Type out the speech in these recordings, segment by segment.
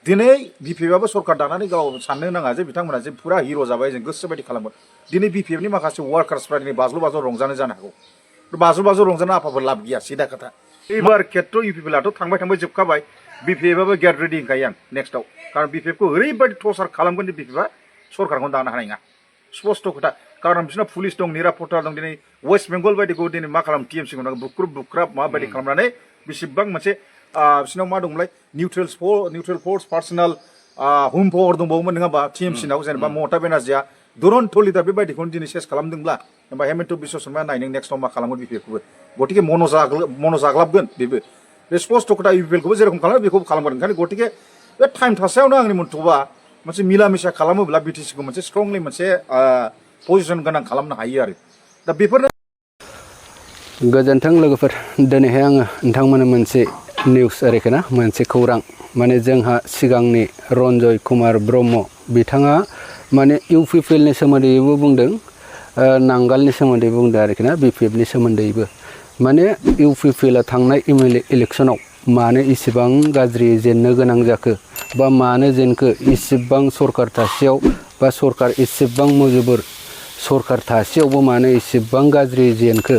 दिनै बिपिएफआबो सरकार दानानै गाव साननो नाङा जे बिथांमोना जे फुरा हिर' जाबाय जों गोसो बायदि खालामगोन दिनै बिपिएफनि माखासे वार्कार्सफ्रा दिनै बाज्ल' रंजानो जानो हागौ बाज्ल' रंजानो आफाफोर लाब गैया सिदा खोथा एबार खेत्र इउपिपिएलआथ' थांबाय जोबखाबाय बिपिएफआबो गेट रेडि होनखायो आं नेक्स्टआव कारण बिपिएफखौ ओरैबायदि टर्चार खालामगोन जे बिपिएफआ सरकारखौनो दानो हानाय नङा स्पस्ट खोथा कारण बिसोरना पुलिस दं निरापत्ता दं दिनै वेस्ट बेंगल बायदिखौ दिनै मा खालाम टिएमसिखौ बुख्रुब माबायदि खालामनानै बेसेबां मोनसे बिसोरनाव मा दंमोनलाय निउट्रेल फोर्स पार्सनेल होम पावार दंबावोमोन नङा होमबा टिएमसिनाव जेनेबा ममता बेनार्जिया दुरन्त लिडार बेबायदिखौनो दिनै सेस खालामदोंब्ला होमबा हेमन्त बिश्व शर्माया नाय नों नेक्स्टआव मा खालामगोन बिपिएफखौबो गतिके मन' जाग्लाबगोन बेबो बे स्पस्ट खोथा इउपिएलखौबो जेरखम खालामो बेखौबो खालामगोन ओंखायनो गतिके बे टाइम थासेयावनो आंनि मथ'बा मोनसे मिला मिसा खालामोब्ला बिटिसिखौ मोनसे स्ट्रंलि मोनसे पजिसन गोनां खालामनो हायो आरो दा बेफोरनो गोजोन्थों लोगोफोर दिनैहाय आङो नोंथांमोननो मोनसे निउस आरोखि ना मोनसे खौरां माने जोंहा सिगांनि रन्जय कुमार ब्रह्म बिथाङा माने इउपिपिएलनि सोमोन्दैबो बुंदों नांगालनि सोमोन्दैबो बुंदों आरोखि ना बिपिएफनि सोमोन्दैबो माने इउपिपिएलआ थांनाय एमएलए इलेक्सनाव मानो इसेबां गाज्रि जेननो गोनां जाखो बा मानो जेनखो इसेबां सरकार थासेयाव बा सरकार इसेबां मुजुबर सरकार थासेयावबो मानो इसेबां गाज्रि जेनखो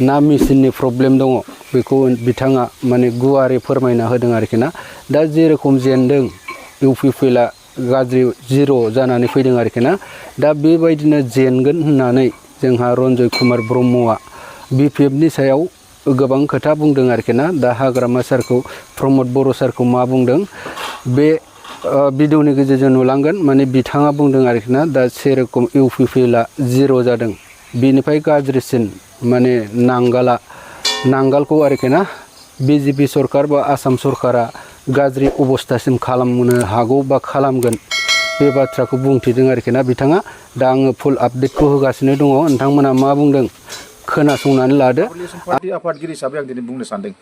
ना मेसिननि प्रब्लेम दङ बेखौ बिथाङा माने गुवारै फोरमायना होदों आरोखि ना दा जेरखम जेनदों इउपिपिएलआ गाज्रि जिर' जानानै फैदों आरोखि ना दा बेबायदिनो जेनगोन होननानै जोंहा रन्जय कुमार ब्रह्मआ बिपिएफनि सायाव गोबां खोथा बुंदों आरोखि ना दा हाग्रामा सारखौ प्रमद बर' सारखौ मा बुंदों बे भिडिअनि गेजेरजों नुलांगोन माने बिथाङा बुंदों आरोखि ना दा सेरखम इउपिपिएलआ जिर' जादों बेनिफ्राय गाज्रिसिन माने नांगालखौ आरोखि ना बिजेपि सरकार बा आसाम सरकारा गाज्रि अबस्थासिम खालामनो हागौ बा खालामगोन बे बाथ्राखौ बुंथिदों आरोखि ना बिथाङा दा आङो फुल आपडेटखौ होगासिनो दङ नोंथांमोना मा बुंदों खोनासंनानै लादो पार्टी आफादगिरि हिसाबै आं दिनै बुंनो सानदों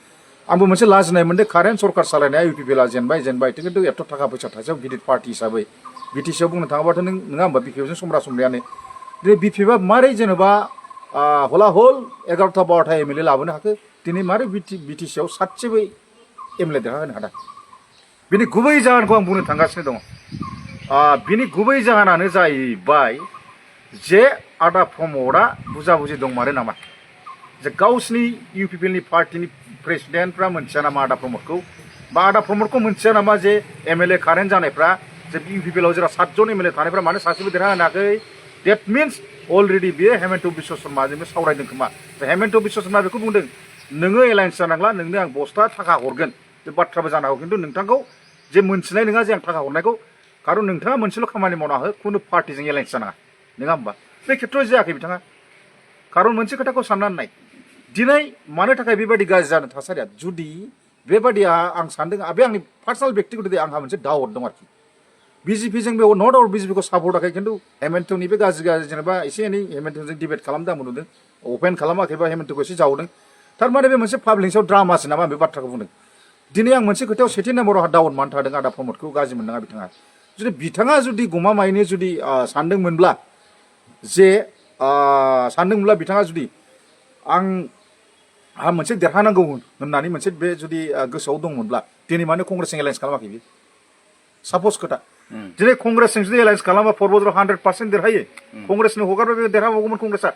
आंबो मोनसे लाजिनाय मोनदों कारेन्ट सरकार सालायनाया इउपिपिएलआ जेनबाय खिन्थु एथ' थाखा फैसा थासेयाव गिदिर पार्टी हिसाबै बिटिसिआव बुंनो थाङोबाथ' नों नङा होमबा बिपिएफजों समब्रा समब्रायानो दिनै बिपिएफआ मारै जेनेबा हला हल 11टा 12टा एमएलए लाबोनो हाखो दिनै मारै बिटिसिआव सातसेबो एमएलए देरहाहोनो हादों बिनि गुबै जाहोनखौ आं बुंनो थांगासिनो दङ बिनि गुबै जाहोनानो जाहैबाय जे आदा प्रमदआ बुजाबुजि दंमारो नामा जे गावसिनि इउपिपिएलनि पार्टीनि प्रेसिडेन्टफ्रा मोनथिया नामा आदा प्रमदखौ बा आदा प्रमदखौ मोनथिया नामा जे एमएलए कारेन्ट जानायफ्रा जे इउपिपिएलआव जेराव 7 जन एमएलए थानायफ्रा मानो सासेबो देरहाहोनो हायाखै डेट मिन्स अलरेडि बेयो हेमन्त बिश्व शर्माजोंबो सावरायदों खोमा हेमन्त बिश्व शर्मा बेखौ बुंदों नोङो एलायन्स जानांला नोंनो आं बस्ता थाखा हरगोन बे बाथ्राबो जानो हागौ खिन्थु नोंथांखौ जे मोनथिनाय नङा जे आं थाखा हरनायखौ खारन नोंथाङा मोनसेल' खामानि मावना हो खुनु पार्टीजों एलायन्स जानाङा नङा होमबा बे खेत्रआव जायाखै बिथाङा खारन मोनसे खोथाखौ साननानै नाय दिनै मानो थाखाय बेबायदि गाज्रि जानो थासारिया जुदि बेबायदिया आं सानदों बे आंनि पार्सनेल बेक्तिगत आंहा मोनसे डाउट दं आरोखि बिजेपिजों बे नट आउट बिजेपिखौ सापर्ट आखै खिन्थु हेमन्तनि बे गाज्रि जेनेबा एसे एनै हेमन्तजों डिबेट खालामदों आंबो नुदों अपेन खालामाखैबा हेमन्तखौ एसे जावदों थारमाने बे मोनसे पाब्लिकआव ड्रामासो नामा बे बाथ्राखौ बुंदों दिनै आं मोनसे खोथायाव सेथि नाम्बाराव डाउट मानो थादों आदा प्रमदखौ गाज्रि मोननाङा बिथाङा जुदि गमामायैनो जुदि सानदोंमोनब्ला बिथाङा जुदि आंहा मोनसे देरहानांगौ होननानै मोनसे बे जुदि गोसोआव दंमोनब्ला दिनै मानो कंग्रेसजों एलायन्स खालामाखै बे सापज खोथा दिनै कंग्रेसजों जुदि एलायन्स खालामा परबद्र 100% देरहायो कंग्रेसनो हगारबा बे देरहाबावगौमोन कंग्रेसआ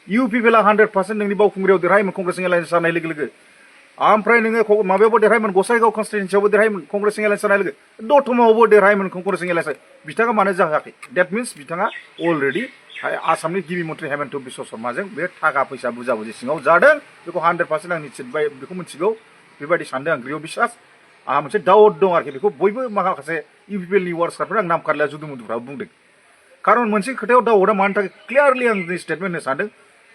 इउपिपिएलआ 100% नोंनि बावखुंग्रियाव देरहायोमोन कंग्रेसजों एलायन्स जानाय लोगो लोगो ओमफ्राय नोङो माबायावबो देरहायोमोन गसाइगाव कनस्टिटुवेन्सियावबो देरहायोमोन कंग्रेसजों एलायन्स जानाय लोगो दतमायावबो देरहायोमोन कंग्रेसजों एलायन्स बिथाङा मानो जायाखै डेट मिन्स बिथाङा अलरेडि आसामनि गिबि मन्थ्रि हेमन्त बिश्व शर्माजों बे थाखा फैसा बुजाबुजि सिङाव जादों बेखौ 100% आं निश्चितबाय बेखौ मिथिगौ बेबायदि सानदों आं गृह बिश्वास आंहा मोनसे डाउट दं आरोखि बेखौ बयबो माखासे इउपिपिएलनि वार्कार्सफोरा आं नाम खारलाया जुदु मुदुफ्राबो बुंदों खारन मोनसे खोथायाव डाउटआ मानि थाखाय क्लियारलि आं स्टेटमेन्ट होनो सानदों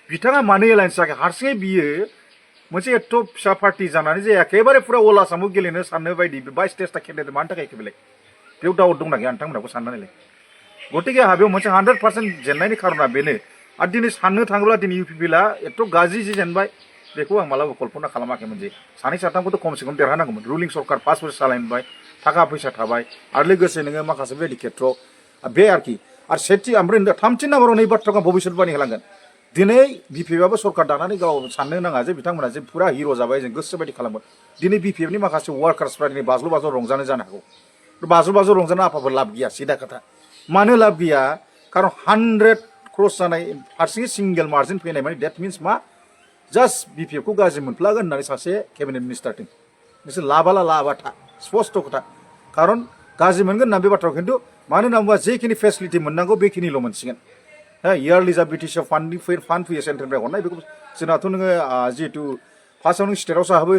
बिथाङा मानो एलायन्स जायाखै हारसिङै बियो मोनसे एथ' फिसा पार्टी जानानै जे एखेबारे फुरा अल आसामाव गेलेनो साननो बायदि 22-23टा केन्डिडेट मानि थाखाय एखे बेलेग बेयाव डाउट दंना गैया नोंथांमोनखौ साननानैलाय गतिके आंहा बेयाव मोनसे 100% जेननायनि खारना बेनो आरो दिनै साननो थाङोब्ला दिनै इउपिपिएलआ एथ' गाज्रि जे जेनबाय बेखौ आं मालाबा कल्पना खालामाखैमोन जे 2-3खौथ' खमसे खम देरहानांगौमोन रुलिं सरकार 5 बोसोर सालायबाय थाखा फैसा थाबाय आरो लोगोसे नोङो माखासे बेबायदि खेत्रआव बे आरोखि आरो सेथि ओमफ्राय 3थि नाम्बाराव नै बाथ्राखौ आं भबिष्यतबाणी होलांगोन दिनै बिपिएफआबो सरकार दानानै गाव साननो नाङा जे बिथांमोना जे फुरा हिर' जाबाय जों गोसो बायदि खालामगोन दिनै बिपिएफनि माखासे वार्कार्सफ्रा दिनै बाज्ल' रंजानो जानो हागौ बाजु रंजानो आफाफोर लाब गैया सिदा खोथा मानो लाब गैया खारन 100 क्रस जानाय हारसिङै सिंगेल मार्जिन फैनाय माने डेट मिन्स मा जास्ट बिपिएफ खौ गाज्रि मोनफ्लागोन होननानै सासे केबिनेट मिनिस्टारथिं नोंसोर लाबाला लाबाथा स्पष्ट खोथा खारन गाज्रि मोनगोन होनना बे बाथ्राखौ खिन्थु मानो होनना बुङोबा जेखिनि फेसिलिटि मोननांगौ बेखिनिल' मोनसिगोन इयारलि जा बिटिसिआव फान्ड फैयो सेन्ट्रेलनिफ्राय हरनाय बेखौ जोंनाथ' नोङो जिहेतु फार्स्टआव नों स्टेटआवसो हाबो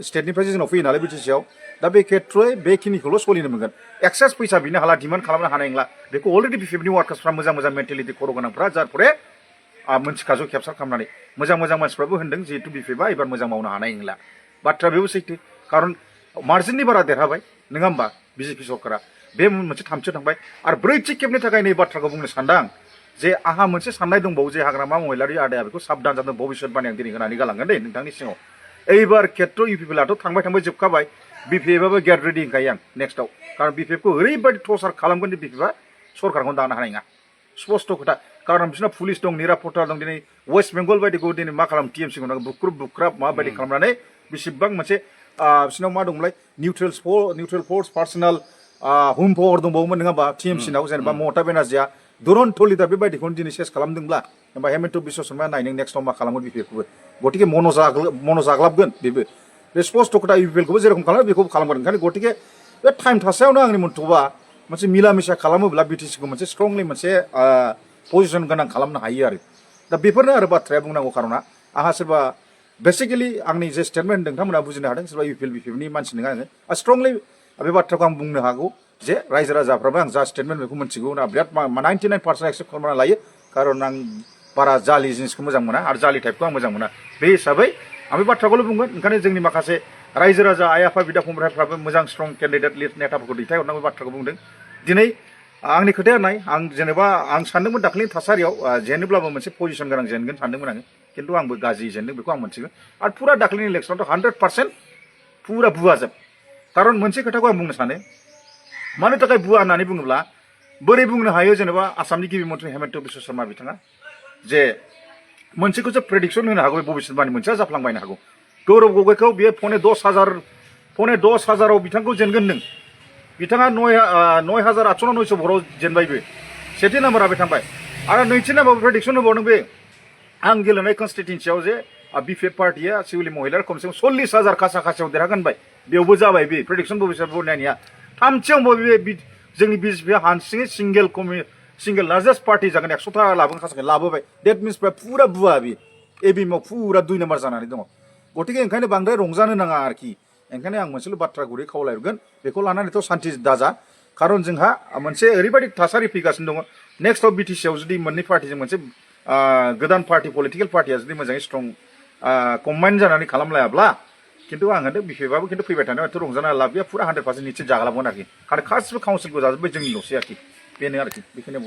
स्टेटनिफ्रायसो जोंनाव फैयो नालाय बिटिसिआव दा बे खेत्र'यै बेखिनिखौल' सोलिनो मोनगोन एक्सेस फैसा बिनो हाला डिमान्ड खालामनो हानाय नंला बेखौ अलरेडि बिपिएफनि वार्कार्सफ्रा मोजां मेन्टेलिटि खर' गोनांफ्रा जारफोरे मोनथिखाजो केपचार खालामनानै मोजां मानसिफ्राबो होनदों जिहेतु बिपिएफआ एबार मोजां मावनो हानाय नंला बाथ्रा बेबो सैथो खारन मार्जिननि बारा देरहाबाय नङा होमबा बिजेपि सरकारा बे मोनसे थामथियाव थांबाय आरो ब्रैथि खेबनि थाखाय नै बाथ्राखौ बुंनो सानदां जे आहा मोनसे साननाय दंबावो जे हाग्रामा महिलारि आदाया बेखौ साबधान जादों भबिष्यत बानि आं दिनै होनानै गालांगोन दे नोंथांनि सिङाव एबार खेत्र इउपिपिएलआथ' थांबाय जोबखाबाय बिपिएफआबो गेट रेडि होनखायो आं नेक्स्टआव खारन बिपिएफखौ ओरैबायदि टर्चार खालामगोन दि बिपिएफआ सरकारखौनो दानो हानाय नङा स्पष्ट खोथा खारन बिसोरना पुलिस दं निरापत्ता दं दिनै वेस्ट बेंगल बायदिखौ दिनै मा खालाम टिएमसिखौ बुख्रुब माबायदि खालामनानै बेसेबां मोनसे बिसोरनाव मा दंमोनलाय निउट्रेल फोर्स पार्सनेल हम पावार दंबावोमोन नङा होमबा टिएमसिनाव जेनेबा ममता बेनार्जिया दुरन्त लिडार बेबायदिखौनो दिनै सेस खालामदोंब्ला होमबा हेमन्त बिश्व शर्माया नाय नों नेक्स्टआव मा खालामगोन बिपिएफखौबो गतिके मन' जाग्लाबगोन बेबो बे स्पष्ट खोथा इउपिएलखौबो जेरखम खालामो बेखौबो खालामगोन ओंखायनो गतिके बे टाइम थासेयावनो आंनि मन्थ'बा मोनसे मिला मिसा खालामोब्ला बिटिसिखौ मोनसे स्ट्रंलि मोनसे पजिसन गोनां खालामनो हायो आरो दा बेफोरनो आरो बाथ्राया बुंनांगौ खार'ना आंहा सोरबा बेसिकेलि आंनि जे स्टेटमेन्ट नोंथांमोना बुजिनो हादों सोरबा इउपिएल बिपिएफनि मानसि नङा आङो स्ट्रंलि बे बाथ्राखौ आं बुंनो हागौ जे रायजो राजाफ्राबो आं जा स्टेटमेन्ट बेखौ मिथिगौ ना बिराद 99% एक्सेप्ट खालामना लायो खारन आं बारा जालि जिनिसखौ मोजां मोना आरो जालि टाइपखौ आं मोजां मोना बे हिसाबै आं बे बाथ्राखौल' बुंगोन ओंखायनो जोंनि माखासे रायजो राजा आइ आफा बिदा फंबायफ्राबो मोजां स्ट्रं केन्डिडेट नेताफोरखौ दैथायहरनांगौ बाथ्राखौ बुंदों दिनै आंनि खोथाया नाय आं जेनेबा आं सानदोंमोन दाख्लैनि थासारियाव जेनोब्लाबो मोनसे पजिसन गोनां जेनगोन सानदोंमोन आङो खिन्थु आंबो गाज्रि जेनदों बेखौ आं मोनथिगोन आरो फुरा दाख्लैनि इलेक्सनावथ' 100% फुरा बुवाजोब खारन मोनसे खोथाखौ आं बुंनो सानो मानो थाखाय बुवा होननानै बुङोब्ला बोरै बुंनो हायो जेनेबा आसामनि गिबि मन्थ्रि हेमन्त बिश्व शर्मा बिथाङा जे मोनसेखौसो प्रेडिक्सन होनो हागौ भबिष्यतबाणी मोनसेया जाफ्लांबायनो हागौ गौरब गगैखौ बियो पौने 10,000 बिथांखौ जेनगोन नों बिथाङा 9,800 ना 900 भराव जेनबायबो सेथि नाम्बारा बे थांबाय आरो नैथि नाम्बाराव प्रेडिक्सन होबावदों बे आं गेलेनाय कनस्टिटिउन्सियाव जे बिपिएफ पार्टिया सिउलि महिलार खमसे खम 40,000 खासायाव देरहागोनबाय बेयावबो जाबाय बे प्रेडिक्सन भबिष्यत बनायनाया थामथियाव बे जोंनि बिजेपिया हारसिङै सिंगेल लार्जेस्ट पार्टि जागोन 100था लाबोगोन खासाखौ लाबोबाय डेट मिन्स फुरा बुवा बे एबिएमआव फुरा 2 नाम्बार जानानै दङ गतिके ओंखायनो बांद्राय रंजानो नाङा आरोखि ओंखायनो आं मोनसेल' बाथ्रा गुरै खावलायगोन बेखौ लानानैथ' सान्थि दाजा खारन जोंहा मोनसे ओरैबायदि थासारि फैगासिनो दङ नेक्स्टआव बिटिसिआव जुदि मोननै पार्टिजों मोनसे गोदान पार्टि पलिटिकेल पार्टिया जुदि मोजाङै स्ट्रं कम्बाइन जानानै खालामलायाब्ला खिन्थु आं होनदों बिपिएफआबो खिन्थु फैबाय थानायाव एथ' रंजानो लाब गैया फुरा 100% निश्चित जागलाबगोन आरोखि आरो गासिबो काउन्सिलखौ जाजोब्बाय जोंनिल'सै आरोखि बेनो आरोखि बेखिनि